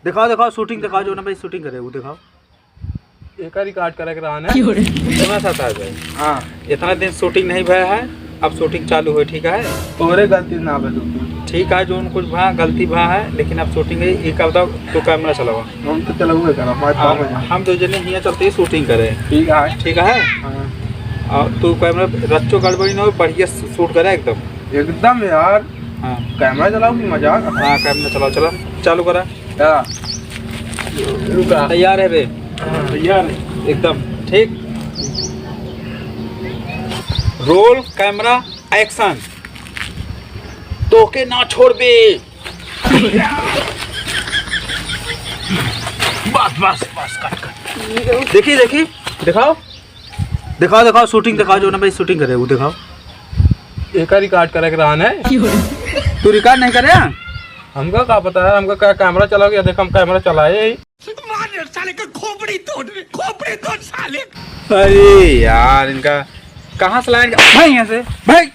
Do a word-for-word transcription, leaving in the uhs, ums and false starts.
दिखाओ, दिखाओ, shooting दिखाओ, जो ना भाई shooting करे, वो दिखाओ। एका record करे के रहन है। क्यों रे? इतना सा था भाई। हाँ। इतना दिन shooting नहीं भया है, अब shooting चालू होई, ठीक है? तोरे गलती ना बा, तू। ठीक है, जो कुछ भा, गलती भा है, लेकिन अब shooting है, ये का बताओ, तू camera चलावा। हम तो चलावे करा, बात हाँ, बात है। हम दो जने हियाँ चलते ही shooting करे। ठीक है। ठीक है? हाँ। और तू camera रच्चो गड़बड़ी ना हो, बढ़िया shoot करे एकदम। एकदम यार। हाँ। Camera चलाओ कि मजाक? हाँ, camera चलाओ, चला, चालू करा। क्या? रुका। तैयार है बे? हाँ, तैयार है। एकदम ठीक। Roll, camera, action। तोके ना छोड़बे। बस, बस, बस, cut, cut। देखी, देखी, दिखाओ। दिखाओ, दिखाओ, shooting दिखाओ, जो ना भाई shooting करे, वो दिखाओ। एका record करे के रहन है। तू record नहीं करे? हमका का पता है, हमका का camera चला गया, देख हम camera चलाए ही। मार साले का खोपड़ी तोड़, खोपड़ी तोड़ साले। अरे यार, इनका कहाँ से लाए इनका? भाई यहाँ से, भाई।